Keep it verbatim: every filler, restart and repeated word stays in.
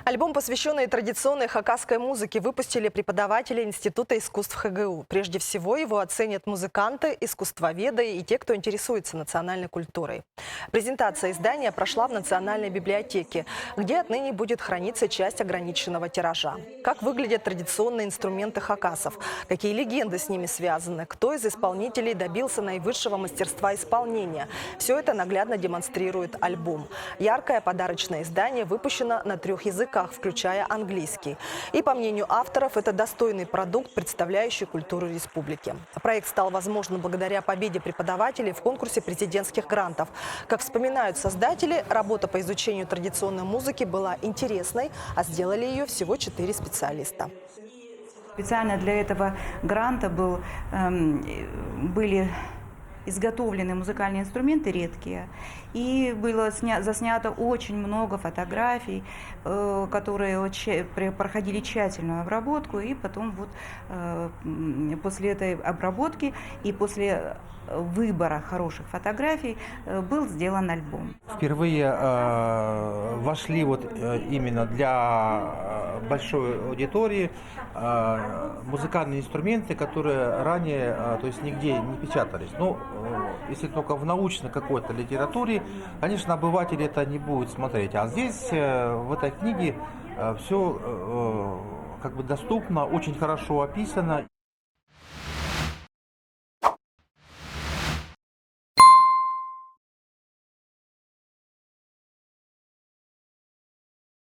Альбом, посвящённый традиционной хакасской музыке, выпустили преподаватели Института искусств ХГУ. Прежде всего, его оценят музыканты, искусствоведы и те, кто интересуется национальной культурой. Презентация издания прошла в Национальной библиотеке, где отныне будет храниться часть ограниченного тиража. Как выглядят традиционные инструменты хакасов? Какие легенды с ними связаны? Кто из исполнителей добился наивысшего мастерства исполнения? Всё это наглядно демонстрирует альбом. Яркое подарочное издание выпущено на трёх языках, включая английский. И, по мнению авторов, это достойный продукт, представляющий культуру республики. Проект стал возможным благодаря победе преподавателей в конкурсе президентских грантов. Как вспоминают создатели, работа по изучению традиционной музыки была интересной, а сделали её всего четыре специалиста. Специально для этого гранта был, эм, были изготовлены музыкальные инструменты редкие, и было сня-, заснято очень много фотографий, э, которые отща-, пре-, проходили тщательную обработку, и потом вот, э, м, после этой обработки и после, э, выбора хороших фотографий, э, был сделан альбом. Впервые, э, вошли вот, э, именно для, э, большой аудитории, э, музыкальные инструменты, которые ранее, э, то есть нигде не печатались. Ну, э, если только в научной какой-то литературе, конечно, обыватель это не будет смотреть. А здесь, э, в этой книге, э, всё, э, как бы доступно, очень хорошо описано.